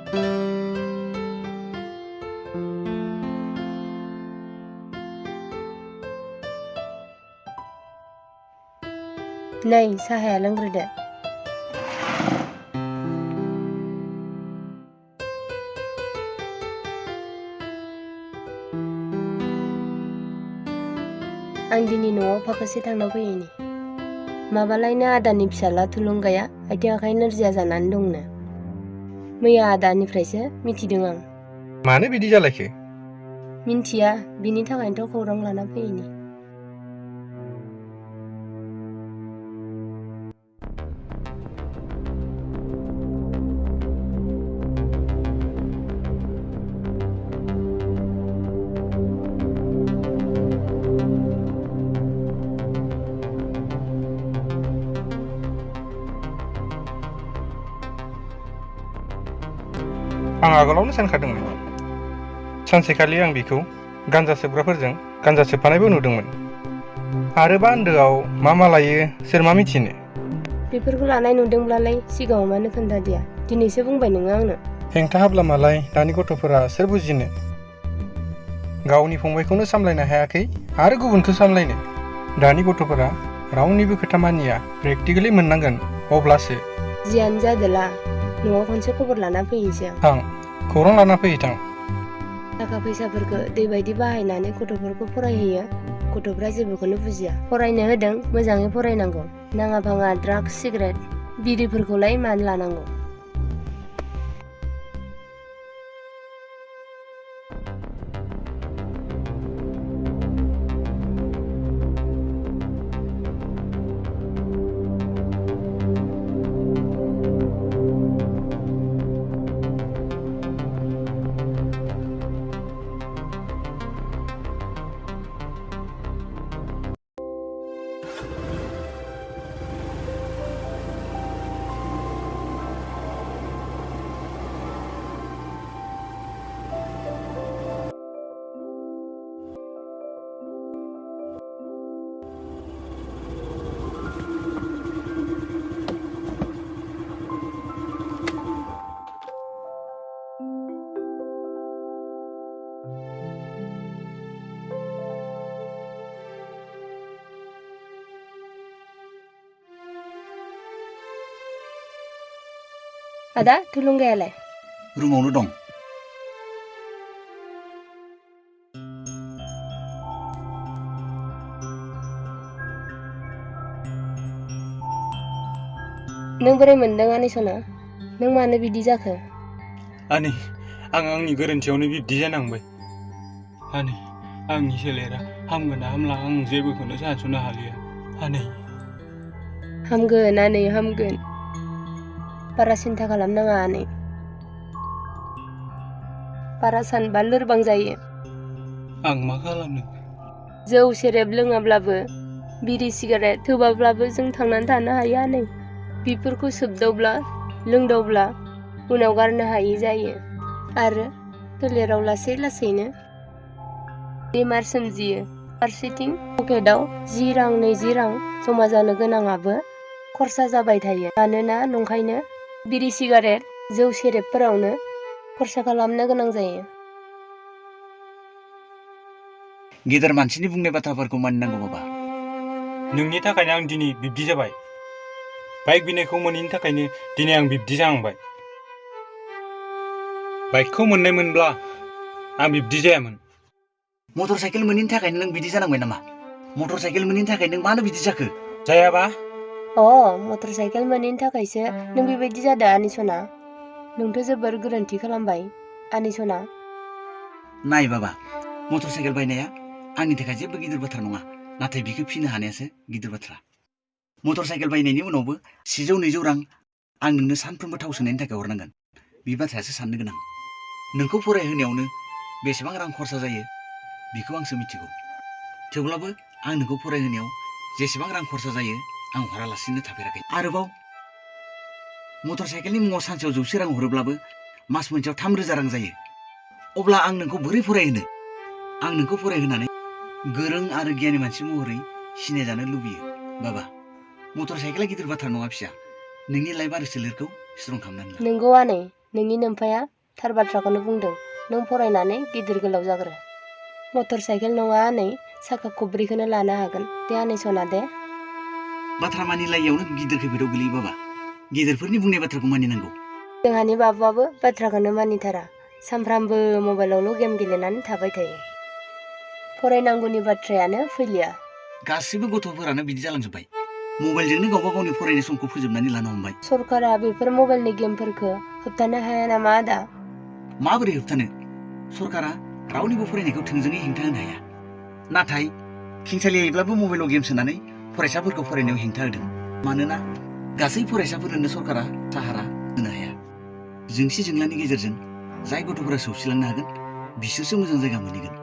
नै साहाया लोंग्रोदो। आं दिनै न'आव फाखोसे थांना फैयैनि। माबालायनो आदानि फिसाला थुलुंगाया आथिं आखाइ नोरजिया जानानै दंनो। मैया आदानिफ्रायसो मिथिदों आं। मानो बिदि जालायखो? मिन्थिया, बिनि थाखायनोथ' खौरां लाना फैयैनि। आं आगोलावनो सानखादोंमोन। सानसेखालि आं बिखौ गान्जा सोबग्राफोरजों गान्जा सोबफानायबो नुदोंमोन। आरो बान्दोआव मा लायो सोर मा मिथिनो? बेफोरखौ लानाय नुदोंब्लालाय सिगाङाव मानो खोन्थादिया? दिनैसो बुंबाय नोङो आंनो। हेंथा हाब्ला मालाय दानि गथ'फोरा सोर बुजिनो? गावनि फंबायखौनो सामलायनो हायाखै आरो गुबुनखौ सामलायनो। दानि गथ'फोरा रावनिबो खोथा मानिया। प्रेक्टिकेलि मोननांगोन, अब्लासो। जियानो जादोला, न'आव खनसे खबर लाना फैनोसै आं। थां, खौरां लाना फैयो थां। थाखा फैसाफोरखौ दै बायदि बाहायनानै गथ'फोरखौ फरायहोयो। गथ'फ्रा जेबोखौनो बुजिया। फरायनो होदों, मोजाङै फरायनांगौ। नाङा फाङा ड्राग्स, सिगारेट, बिरिफोरखौलाय मानो लानांगौ? आदा, थुलुंगायालाय? रुमावनो दं। नों बोरै मोनदों आनैसना? नों मानो बिदि जाखो? आनै, आं आंनि गोरोन्थियावनो बिब्दि जानांबाय। आनै, आंनि सोलेरा हामगोन ना हामला आं जेबोखौनो सानस'नो हालिया। आनै, हामगोन आनै, हामगोन। बारा सिन्था खालामनाङा आनै। बारा सानबा लोरबां जायो। आं मा खालामनो? जौ सेरेब लोङाब्लाबो, बिरि सिगारेट सोबाब्लाबो जों थांनानै थानो हायो आनै। बेफोरखौ सोबदावब्ला, लोंदावब्ला उनाव गारनो हायि जायो। आरो सोलेराव लासै लासैनो बेमार सोमजियो। फारसेथिं पकेटाव 10 रां 20 रां जमा जानो गोनाङाबो खरसा जाबाय थायो। मानोना नंखायनो बिरि सिगारेट, जौ सेरेबफोरावनो खरसा खालामनो गोनां जायो। गेदेर मानसिनि बुंनाय बाथ्राफोरखौ मानिनांगौ बाबा। नोंनि थाखायनो आं दिनै बिब्दि जाबाय। बाइक बिनायखौ मोनैनि थाखायनो दिनै आं बिब्दि जानांबाय। बाइकखौ मोननाय मोनब्ला आं बिब्दि जायामोन। मटर साइकेल मोनैनि थाखायनो नों बिदि जानांबाय नामा? मटर साइकेल मोनैनि थाखाय नों मानो बिदि जाखो? जायाबा? मटर साइकेल मोनैनि थाखायसो नों बेबायदि जादों आनैसना। नोंथ' जोबोर गोरोन्थि खालामबाय आनैसना। नाय बाबा, मटर साइकेल बायनाया आंनि थाखाय जेबो गिदिर बाथ्रा नङा। नाथाय बिखौ फिनो हानायासो गिदिर बाथ्रा। मटर साइकेल बायनायनि उनावबो 100-200 रां आं नोंनो सानफ्रोमबो थाव सोनायनि थाखाय हरनांगोन। बे बाथ्रायासो साननो गोनां। नोंखौ फरायहोनायावनो बेसेबां रां खरसा जायो बिखौ आंसो मिथिगौ। थेवब्लाबो आं नोंखौ फरायहोनायाव जेसेबां रां खरसा जायो आं हरालासिनो थाफेराखै। आरोबाव मटर साइकेलनि मुङाव सानसेयाव 100 रां हरोब्लाबो मास मोनसेयाव 3000 रां जायो। अब्ला आं नोंखौ बोरै फरायहोनो? आं नोंखौ फरायहोनानै गोरों आरो गियानि मानसि महरै सिनायजानो लुबैयो। बाबा, मटर साइकेला गिदिर बाथ्रा नङा फिसा। नोंनि लाइफ आरो सोलेरखौ स्ट्रं खालामनानै ला। नंगौ आनै, नोंनि नोमफाया थार बाथ्राखौनो बुंदों। नों फरायनानै गिदिर गोलाव जाग्रो। मटर साइकेल नङा आनै, साखा खब्रैखौनो लानो हागोन। दे आनै सना दे। बाथ्रा मानिलायियावनो गिदिर खैफोदाव गोलैयो बाबा। गिदिरफोरनि बुंनाय बाथ्राखौ मानिनांगौ। जोंहानि बाबुआबो बाथ्राखौनो मानिथारा। सानफ्रामबो मबाइलावल' गेम गेलेनानै थाबाय थायो। फरायनांगौनि बाथ्रायानो फैलिया। गासिबो गथ'फोरानो बिदि जालांजोब्बाय। मबाइलजोंनो गावबा गावनि फरायनाय समखौ फोजोबनानै लानो हमबाय। सरकारा बेफोर मबाइलनि गेमफोरखौ होबथानो हाया नामा आदा? माबोरै होबथानो? सरकारा रावनिबो फरायनायखौ थोंजोङै हेंथा होनो हाया। नाथाय खेंसालियायैब्लाबो मबाइलाव गेम सोनानै फरायसाफोरखौ फरायनायाव हेंथा होदों। मानोना गासै फरायसाफोरनो सरकारा साहारा होनो हाया। जोंसि जोंलानि गेजेरजों जाय गथ'फोरा सौसिलांनो हागोन बिसोरसो मोजां जायगा मोनहैगोन।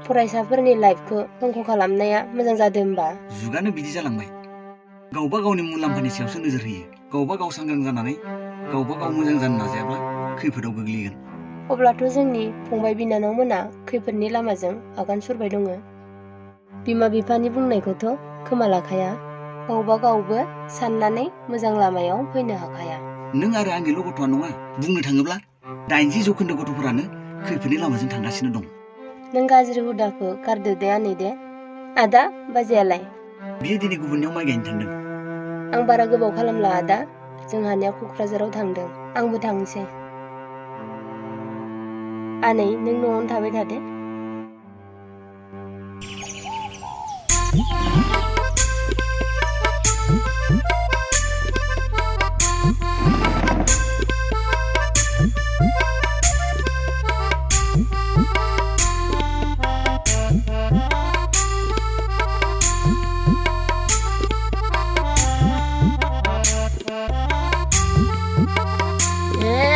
फरायसाफोरनि लाइफखौ धंख' खालामनाया मोजां जादों होमबा? जुगानो बिदि जालांबाय। गावबा गावनि मुलाम्फानि सायावसो नोजोर होयो। गावबा गाव सांग्रां जानानै गावबा गाव मोजां जानो नाजायाब्ला खैफोदाव गोग्लैगोन। अब्लाथ' जोंनि फंबाय बिनानावमोना खैफोदनि लामाजों आगान सुरबाय दङ। बिमा बिफानि बुंनायखौथ' खोमा लाखाया। गावबा गावबो साननानै मोजां लामायाव फैनो हाखाया। नों आरो आंनिल' गथ'आ नङा। बुंनो थाङोब्ला 80% गथ'फोरानो खैफोदनि लामाजों थांगासिनो दं। नों गाज्रि हुदाखौ गारदो दे आनै दे। आदा बाजैयालाय? बियो दिनै गुबुननियाव माइ गायनो थांदों। आं बारा गोबाव खालामला आदा। जोंहानिया क'क्राझाराव थांदों। आंबो थांसै। आनै नों न'आवनो थाबाय थादो।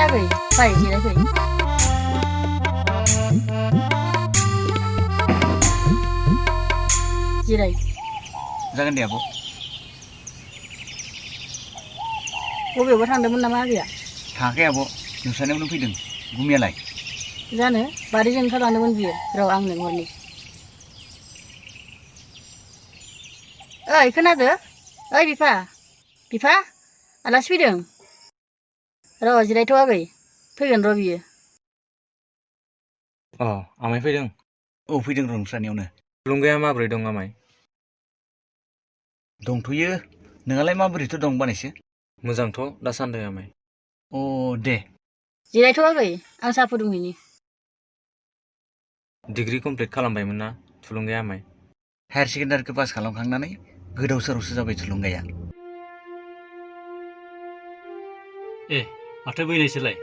आगै फै जिरायफै। जिराय। जागोन दे आब'। बबेयावबा थांदोंमोन नामा आगैया? थाङाखै आब', नोंसानियावनो फैदों। गुमियालाय? जानो बारिजों ओंखारलांदोंमोन बियो। र' आं लिंहरनि। ओइ खोनादो? ओइ बिफा बिफा आलासि फैदों। र' जिरायथ' आगै, फैगोन र' बियो। आमाय फैदों? औ फैदों र' नोंसानियावनो। थुलुंगाया माबोरै दं आमाय? दंथ'यो। नोंहालाय माबोरैथो दं बानायसो? मोजांथ' दासान्दि आमाय। अ दे। जिरायथ' आगै, आं साहा फुदुंहैनि। डिग्री कमप्लिट खालामबायमोन ना थुलुंगाया आमाय? हायार सेकेन्डारिखौ पास खालामखांनानै गोदाव सोरावसो जाबाय थुलुंगाया। ए माथो बैनायसोलाय?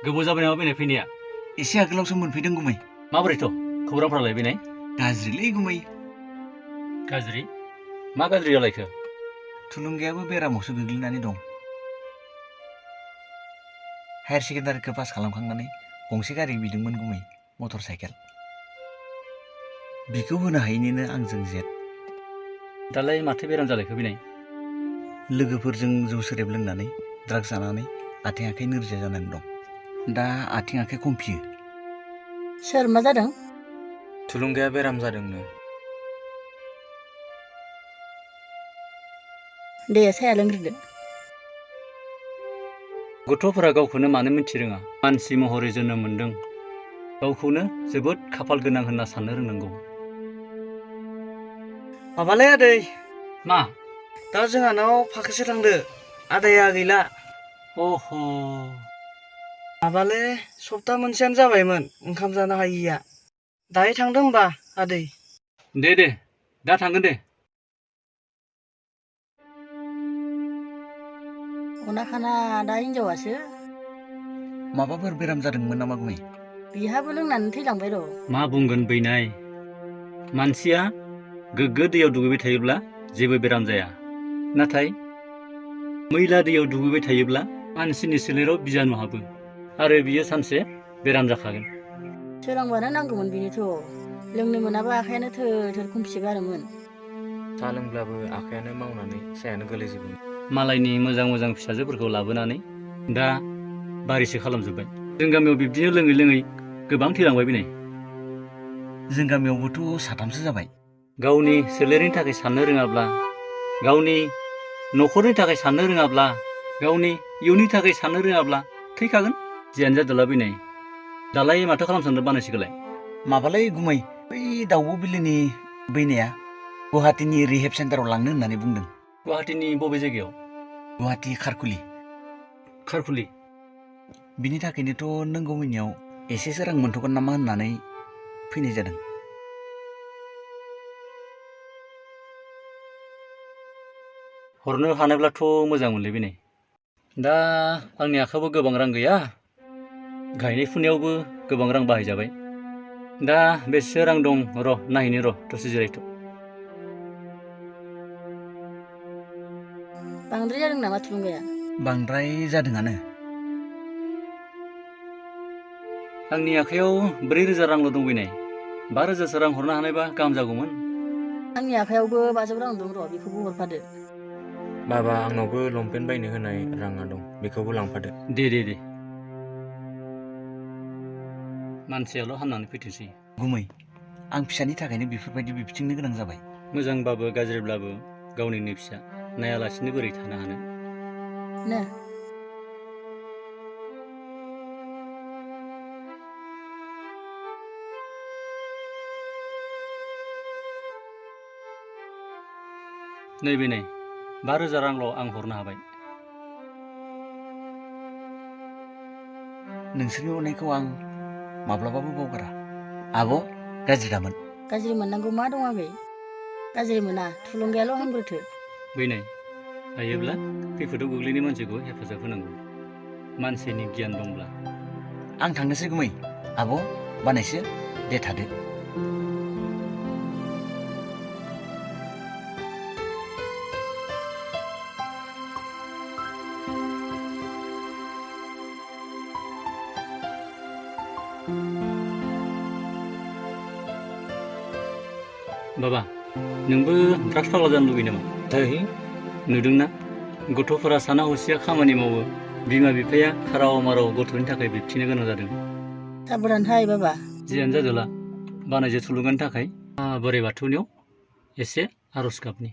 गोबाव जाबाय नामा बैनाय फैनाया? एसे आगोलावसो मोनफैदों गुमै। माबोरैथ' खौरांफ्रालाय बैनाय? गाज्रिलै गुमै। गाज्रि? मा गाज्रि जालायखो? थुलुंगायाबो बेरामावसो गोग्लैनानै दं। हायार सेकेन्डारिखौ पास खालामखांनानै गंसे गारि बिदोंमोन गुमै, मटर साइकेल। बिखौ होनो हायैनिनो आंजों जेत। दालाय माथो बेराम जालायखो बैनाय? लोगोफोरजों जौ सेरेब लोंनानै ड्राग्स जानानै आथिं आखाइ नोरजिया जानानै दं। दा आथिं आखाइ खमफियो। सोर मा जादों? थुलुंगाया बेराम जादोंनो। दे साया लोंग्रोदो। गथ'फोरा गावखौनो मानो मिथिरोङा? मानसि महरै जोनोम मोनदों। गावखौनो जोबोद खाफाल गोनां होनना साननो रोंनांगौ। माबालै आदै, मा? दा जोंहानाव फाखोसे थांदो। आदाया गैला। अह' माबालै सप्ता मोनसेयानो जाबायमोन ओंखाम जानो हायिया। दाहाय थांदो होमबा आदै। दे दा थांगोन दे। अना खाना दा हिनजावासो। माबाफोर बेराम जादोंमोन नामा गुमै? बिहाबो लोंनानै थैलांबाय र'। मा बुंगोन बैनाय? मानसिया गोग्गो दैयाव दुगैबाय थायोब्ला जेबो बेराम जाया। नाथाय मैला दैयाव दुगैबाय थायोब्ला मानसिनि सोलेराव बिजानु हाबो आरो बियो सानसे बेराम जाखागोन। सोरांबानो नांगौमोन बिनोथ'। लोंनो मोनाबा आखायानो थोर थोर खुमसिगारोमोन। साहा लोंब्लाबो आखायानो मावनानै सायानो गोलैजोबो। मालायनि मोजां मोजां फिसाजोफोरखौ लाबोनानै दा बारिसो खालामजोब्बाय। जों गामियाव बिब्दिनो लोङै लोङै गोबां थैलांबाय बैनाय। जों गामियावबोथ' साथामसो जाबाय। गावनि सोलेरनि थाखाय साननो रोङाब्ला, गावनि न'खरनि थाखाय साननो रोङाब्ला, गावनि इयुननि थाखाय साननो रोङाब्ला थैखागोन। जियानो जादोला बैनाय। दालाय माथो खालाम सानदों बानायसिखौलाय? माबालै गुमै बै दाउब' बिलोनि बैनाया गुवाहाटीनि रिहेब सेन्टाराव लांनो होननानै बुंदों। गुवाहाटीनि बबे जायगायाव? गुवाहाटी खारखुलि। खारखुलि। बिनि थाखायनोथ' नों गुमैनियाव एसेसो रां मोनथ'गोन नामा होननानै फैनाय जादों। हरनो हानायब्लाथ' मोजां मोनलै। दा आंनि आखायावबो गोबां रां गैया, गायनाय फुनायावबो गोबां रां बाहायजाबाय। दा बेसे रां दं र' नायहैनो र' दसे जिरायथ'। बांद्राय जादों नामा थुलुंगाया? बांद्राय जादोंआनो। आंनि आखायाव 4,000 रांल' दं बैनाय। 5,000सो रां हरनो हानायबा गाहाम जागौमोन। आंनि आखायावबो 500 रां दं र', बेखौबो हरफादो। बाबा आंनावबो लंपेन्ट बायनो होनाय राङा दं, बेखौबो लांफादो। दे। मानसियाल' हामनानै फैथोंसै। गुमै आं फिसानि थाखायनो बेफोरबायदि बिबथिंनो गोनां जाबाय। मोजांबाबो गाज्रिब्लाबो गावनिनो फिसा, नायालासिनो बोरै थानो हानो? नो नैबे 5,000 रांल' आं हरनो हाबाय। नोंसोरनि अननायखौ आं माब्लाबाबो बावगारा। आब' गाज्रि दामोन। गाज्रि मोननांगौ मा दं आगै? गाज्रि मोना, थुलुंगायाल' हामग्रोथो। हायोब्ला खैफोदाव गोग्लैनाय मानसिखौ हेफाजाब होनांगौ, मानसिनि गियान दंब्ला। आं थांनोसै गुमै। आब' बानायसो दे थादो। बाबा, नोंबो ड्राग्स फाग्ला जानो लुबैयो नामा? नुदोंना गथ'फोरा साना हसिया खामानि मावो, बिमा बिफाया खाराव माराव गथ'नि थाखाय बिबथिनो गोनां जादों। साबधानहाय बाबा। जियानो जादोला बानायजों थुलुंगानि थाखाय बोराइ बाथौनियाव एसे आर'ज गाबनि।